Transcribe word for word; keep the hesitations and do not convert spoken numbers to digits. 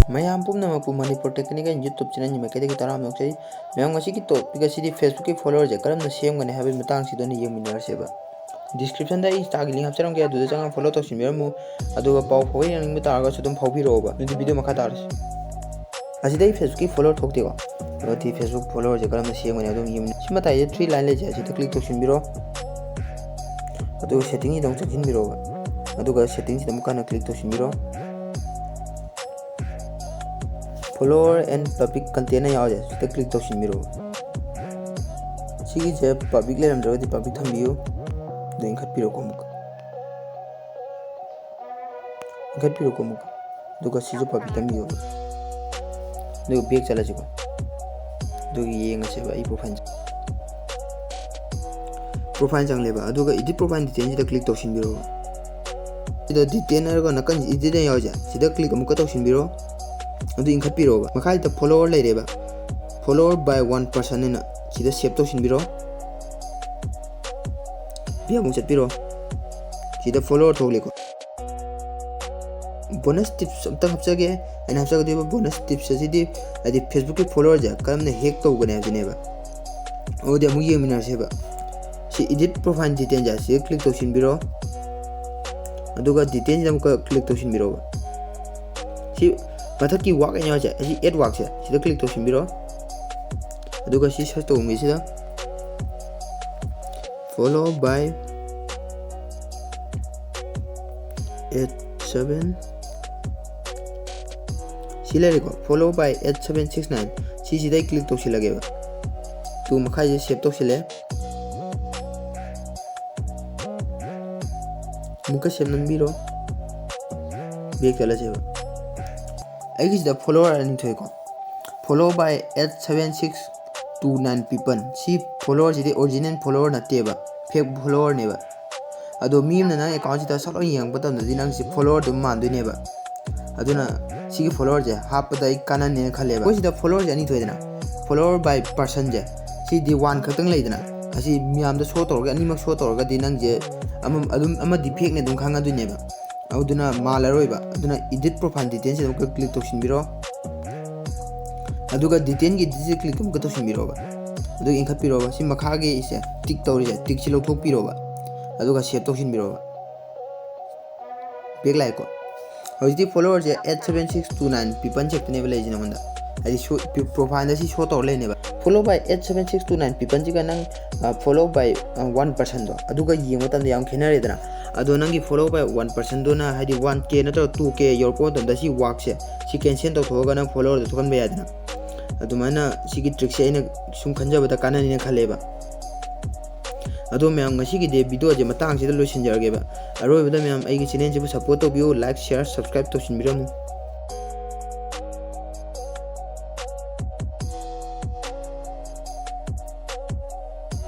ꯃꯌꯥꯝ ꯄꯨꯝꯅꯃꯛꯄꯨ Manipur technical YouTube ꯆꯦꯅꯦꯜꯒꯤ ꯃꯥꯏꯀꯩꯗꯒꯤ ꯇꯔꯥꯝꯅ ꯑꯣꯛꯆꯔꯤ꯫ ꯃꯌꯥꯝ, ꯉꯁꯤꯒꯤ ꯇꯣꯄꯤꯛ ꯑꯁꯤꯗꯤ ꯐꯦꯁꯕꯨꯛꯀꯤ ꯐꯣꯂꯣꯋꯔꯁꯦ ꯀꯔꯝꯅ ꯁꯦꯝꯒꯅꯤ ꯍꯥꯏꯕꯒꯤ ꯃꯇꯥꯡꯁꯤꯗ ꯑꯣꯏꯅ ꯌꯦꯡꯃꯤꯟꯅꯔꯁꯦꯕ꯫ ꯗꯤꯁꯀ꯭ꯔꯤꯞꯁꯟꯗ ꯑꯩ ꯏꯟꯁꯇꯥꯒꯤ ꯂꯤꯡ ꯍꯥꯞꯆꯔꯝꯒꯦ, ꯑꯗꯨꯗ ꯆꯪꯉꯒ ꯐꯣꯂꯣ ꯇꯧꯁꯤꯟꯕꯤꯔꯝꯃꯨ꯫ ꯑꯗꯨꯒ ꯄꯥꯎ ꯐꯥꯎꯕ ꯌꯦꯡꯅꯤꯡꯕ ꯇꯥꯔꯒꯁꯨ ꯑꯗꯨꯝ ꯐꯥꯎꯕꯤꯔꯛꯑꯣꯕ, ꯑꯗꯨꯗꯤ ꯚꯤꯗꯤꯑꯣ ꯃꯈꯥ ꯇꯥꯔꯁꯤ꯫ ꯑꯁꯤꯗ ꯑꯩ ꯐꯦꯁꯕꯨꯛꯀꯤ ꯐꯣꯂꯣꯋꯔ ꯊꯣꯛꯇꯦꯀꯣ꯫ ꯑꯗꯨꯗꯤ ꯐꯦꯁꯕꯨꯛ ꯐꯣꯂꯣꯋꯔꯁꯦ ꯀꯔꯝꯅ ꯁꯦꯝꯒꯅꯤ ꯑꯗꯨꯝ ꯌꯦꯡꯃꯤꯟꯅ-, ꯁꯤ ꯃꯇꯥꯏꯁꯤꯗ ꯊ꯭ꯔꯤ ꯂꯥꯏꯟ ꯂꯩꯖꯩ, ꯑꯁꯤꯗ ꯀ꯭ꯂꯤꯛ ꯇꯧꯁꯤꯟꯕꯤꯔꯣ꯫ ꯑꯗꯨꯒ ꯁꯦꯠꯇꯤꯡꯁꯤꯗ ꯑꯃꯨꯛ ꯆꯪꯁꯤꯟꯕꯤꯔꯣꯕ꯫ ꯑꯗꯨꯒ ꯁꯦꯠꯇꯤꯡꯁꯤꯗ ꯑꯃꯨꯛ ꯍꯟꯅ click ꯇꯧꯁꯤꯟꯕꯤꯔꯣ꯫ Follower and public content ꯌꯥꯎꯔꯦ, ꯁꯤꯗ ꯀ꯭ꯂꯤꯛ ꯇꯧꯁꯤꯟꯕꯤꯔꯣꯕ꯫ ꯁꯤꯒꯤꯁꯦ ꯄꯕ꯭ꯂꯤꯛ ꯂꯩꯔꯝꯗ꯭ꯔꯒꯗꯤ ꯄꯕ꯭ꯂꯤꯛ ꯊꯝꯕꯤꯌꯨ꯫ ꯑꯗꯨ ꯏꯟꯈꯠꯄꯤꯔꯣꯀꯣ ꯑꯃꯨꯛꯀ꯫ ꯏꯟꯈꯠꯄꯤꯔꯣꯀꯣ ꯑꯃꯨꯛꯀ꯫ ꯑꯗꯨꯒ ꯁꯤꯁꯨ ꯄꯕ꯭ꯂꯤꯛ ꯊꯝꯕꯤꯌꯣꯕ꯫ ꯑꯗꯨꯒ ꯕꯦꯛ ꯆꯠꯂꯁꯤꯀꯣ꯫ ꯑꯗꯨꯒ ꯌꯦꯡꯉꯁꯦꯕ ꯑꯩ ꯄ꯭ꯔꯣꯐꯥꯏꯜ꯫ ꯄ꯭ꯔꯣꯐꯥꯏꯜ ꯆꯪꯂꯦꯕ, ꯑꯗꯨꯒ ꯏꯗꯤꯠ ꯄ꯭ꯔꯣꯐꯥꯏꯜ ꯗꯤꯇꯦꯜꯁꯤꯗ ꯀ꯭ꯂꯤꯛ ꯇꯧꯁꯤꯟꯕꯤꯔꯣ꯫ ꯁꯤꯗ ꯗꯤꯇꯦꯜ ꯍꯥꯏꯔꯒ ꯅꯥꯀꯟ ꯏꯗꯤꯠ ꯍꯥꯏꯅ ꯌꯥꯎꯔꯤꯁꯦ, ꯁꯤꯗ ꯀ꯭ꯂꯤꯛ ꯑꯃꯨꯛꯀ ꯇꯧꯁꯤꯟꯕꯤꯔꯣ꯫ ꯑꯗꯨ ꯏꯟꯈꯠꯄꯤꯔꯣꯕ꯫ ꯃꯈꯥꯁꯤꯗ ꯐꯣꯂꯣꯋꯔ ꯂꯩꯔꯦꯕ, follower by one person ꯍꯥꯏꯅ ꯁꯤꯗ ꯁꯦꯞ ꯇꯧꯁꯤꯟꯕꯤꯔꯣ꯫ ꯕꯦꯛ ꯑꯃꯨꯛ ꯆꯠꯄꯤꯔꯣ꯫ ꯁꯤꯗ ꯐꯣꯂꯣꯋꯔ ꯊꯣꯛꯂꯦꯀꯣ꯫ ꯕꯣꯅꯁ ꯇꯤꯞꯁ ꯑꯝꯇꯪ ꯍꯥꯞꯆꯒꯦ꯫ ꯑꯩꯅ ꯍꯥꯞꯆꯒꯗꯧꯔꯤꯕ ꯕꯣꯅꯁ ꯇꯤꯞꯁ ꯑꯁꯤꯗꯤ, ꯍꯥꯏꯗꯤ ꯐꯦꯁꯕꯨꯛꯀꯤ ꯐꯣꯂꯣꯋꯔꯁꯦ ꯀꯔꯝꯅ ꯍꯦꯛ ꯇꯧꯒꯅꯤ ꯍꯥꯏꯕꯁꯤꯅꯦꯕ꯫ ꯑꯗꯨꯗꯤ ꯑꯃꯨꯛ ꯌꯦꯡꯃꯤꯟꯅꯔꯁꯦꯕ꯫ ꯁꯤ ꯏꯗꯤꯠ ꯄ꯭ꯔꯣꯐꯥꯏꯜ ꯗꯤꯇꯦꯜꯁꯦ ꯁꯤꯗ ꯀ꯭ꯂꯤꯛ ꯇꯧꯁꯤꯟꯕꯤꯔꯣ꯫ ꯑꯗꯨꯒ ꯗꯤꯇꯦꯜꯁꯤꯗ ꯑꯃꯨꯛꯀ ꯀ꯭ꯂꯤꯛ ꯇꯧꯁꯤꯟꯕꯤꯔꯣꯕ꯫ ꯁꯤ ꯃꯊꯛꯀꯤ ꯋꯥꯛ ꯑꯅ ꯌꯥꯎꯔꯤꯁꯦ, ꯑꯁꯤ ꯑꯦꯠ ꯋꯥꯛꯁꯦ ꯁꯤꯗ ꯀ꯭ꯂꯤꯛ ꯇꯧꯁꯤꯟꯕꯤꯔꯣ꯫ ꯑꯗꯨꯒ ꯁꯤ ꯁꯔꯆ ꯇꯧꯕ ꯃꯤꯁꯤꯗ follow by eight seven, ꯁꯤ ꯂꯩꯔꯦꯀꯣ, follow by eight seven six nine꯫ ꯁꯤꯁꯤꯗ ꯑꯩ ꯀ꯭ꯂꯤꯛ ꯇꯧꯁꯤꯜꯂꯒꯦꯕ꯫ ꯇꯨ ꯃꯈꯥꯏꯁꯦ ꯁꯦꯞ ꯇꯧꯁꯤꯜꯂꯦ꯫ ꯑꯃꯨꯛꯀ ꯁꯦꯞ ꯅꯝꯕꯤꯔꯣ꯫ ꯕꯦꯛ ꯆꯠꯂꯁꯦꯕ꯫ ꯑꯩꯒꯤꯁꯤꯗ ꯐꯣꯂꯣꯋꯔ ꯑꯅꯤ ꯊꯣꯛꯑꯦꯀꯣ, follow by eight seven six two nine people꯫ ꯁꯤ ꯐꯣꯂꯣꯋꯔꯁꯤꯗꯤ ꯑꯣꯔꯤꯖꯤꯅꯦꯜ ꯐꯣꯂꯣꯋꯔ ꯅꯠꯇꯦꯕ, ꯐꯦꯛ ꯐꯣꯂꯣꯋꯔꯅꯦꯕ꯫ ꯑꯗꯣ ꯃꯤ ꯑꯃꯅ ꯅꯪ ꯑꯦꯀꯥꯎꯟꯁꯤꯗ ꯁꯠ ꯂꯥꯎꯅ ꯌꯦꯡꯉꯛꯄ ꯃꯇꯝꯗꯗꯤ ꯅꯪꯁꯤ ꯐꯣꯂꯣꯋꯔ ꯑꯗꯨꯝ ꯃꯥꯟꯗꯣꯏꯅꯦꯕ꯫ ꯑꯗꯨꯅ ꯁꯤꯒꯤ ꯐꯣꯂꯣꯋꯔꯁꯦ ꯍꯥꯞꯄꯗ ꯑꯩ ꯀꯥꯟꯅꯅꯦꯅ ꯈꯜꯂꯦꯕ꯫ ꯑꯩꯈꯣꯏ ꯁꯤꯗ ꯐꯣꯂꯣꯋꯔꯁꯦ ꯑꯅꯤ ꯊꯣꯛꯑꯦꯗꯅ, follower by personꯁꯦ, ꯁꯤꯗꯤ ꯋꯥꯟ ꯈꯛꯇꯪ ꯂꯩꯗꯅ, ꯑꯁꯤ ꯃꯌꯥꯝꯗ show ꯇꯧꯔꯒ, ꯑꯅꯤꯃꯛ show ꯇꯧꯔꯒꯗꯤ ꯅꯪꯁꯦ ꯑꯃ, ꯑꯗꯨꯝ ꯑꯃꯗꯤ fake ꯅꯦ ꯑꯗꯨꯝ ꯈꯪꯉꯗꯣꯏꯅꯦꯕ꯫ ꯑꯗꯨꯅ ꯃꯥꯜꯂꯔꯣꯏꯕ꯫ ꯑꯗꯨꯅ edit profile details ꯁꯤꯗ ꯑꯃꯨꯛꯀ click ꯇꯧꯁꯤꯟꯕꯤꯔꯣ꯫ ꯑꯗꯨꯒ detail ꯒꯤ ꯗꯤꯁꯤ click ꯑꯃꯨꯛꯀ ꯇꯧꯁꯤꯟꯕꯤꯔꯣꯕ꯫ ꯑꯗꯨꯒ ꯏꯟꯈꯠꯄꯤꯔꯣꯕ꯫ ꯁꯤ ꯃꯈꯥꯒꯤ ꯁꯦ tick ꯇꯧꯔꯤꯁꯦ, tick ꯁꯤ ꯂꯧꯊꯣꯛꯄꯤꯔꯣꯕ꯫ ꯑꯗꯨꯒ save ꯇꯧꯁꯤꯟꯕꯤꯔꯣꯕ꯫ Back ꯂꯥꯛꯑꯦꯀꯣ꯫ ꯍꯧꯖꯤꯛꯇꯤ follower ꯁꯦ eight seven six two nine people ꯈꯛꯇꯅꯦꯕ ꯂꯩꯔꯤꯁꯦ ꯅꯉꯣꯟꯗ꯫ ꯍꯥꯏꯗꯤ ꯁꯣ-, profile ꯗ ꯁꯤ show ꯇꯧꯔ ꯂꯩꯅꯦꯕ꯫ Follow by eight seven six two nine people ꯁꯤꯒ ꯅꯪ, ꯑ, follow by, ꯑ, one person ꯗꯣ, ꯑꯗꯨꯒ ꯌꯦꯡꯕ ꯃꯇꯝꯗ ꯌꯥꯝ ꯈꯦꯠꯅꯔꯦꯗꯅ꯫ ꯑꯗꯣ ꯅꯪꯒꯤ follow by one person ꯗꯨꯅ ꯍꯥꯏꯗꯤ one K ꯅꯠꯇ꯭ꯔꯒ two K ꯌꯧꯔꯛꯄ ꯃꯇꯝꯗ ꯁꯤ ꯋꯥꯛꯁꯦ, ꯁꯤ cancel ꯇꯧꯊꯣꯛꯑꯒ ꯅꯪ follower ꯗꯣ ꯊꯣꯛꯍꯟꯕ ꯌꯥꯏꯗꯅ꯫ ꯑꯗꯨꯃꯥꯏꯅ ꯁꯤꯒꯤ trick ꯁꯦ ꯑꯩꯅ ꯁꯨꯝ ꯈꯟꯖꯕꯗ ꯀꯥꯟꯅꯅꯤꯅ ꯈꯜꯂꯦꯕ꯫ ꯑꯗꯣ ꯃꯌꯥꯝ, ꯉꯁꯤꯒꯤꯗꯤ video ꯁꯦ ꯃꯇꯥꯡꯁꯤꯗ ꯂꯣꯏꯁꯤꯟꯖꯔꯒꯦꯕ꯫ ꯑꯔꯣꯏꯕꯗ ꯃꯌꯥꯝ, ꯑꯩꯒꯤ channel ꯁꯤꯕꯨ support ꯇꯧꯕꯤꯌꯨ, like, share, subscribe ꯇꯧꯁꯤꯟꯕꯤꯔꯝꯃꯨ꯫